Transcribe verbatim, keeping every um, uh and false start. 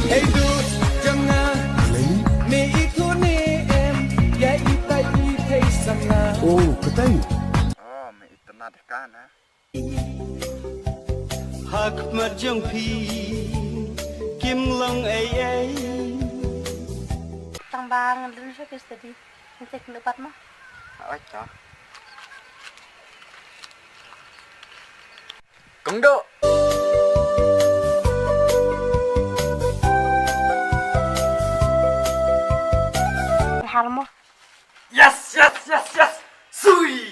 Hey dude jong nga, me ithuh ne em, ïa itai i thei sa nga. Oh, katai. Oh, me itynnad ka na. Ha khmat jong phi kim long ei ei. Tang ba ngan dun sha phi study. Ngan check na pat mo. Oi cha. Kong do. Har mo. Yes, yes, yes, yes. Sui.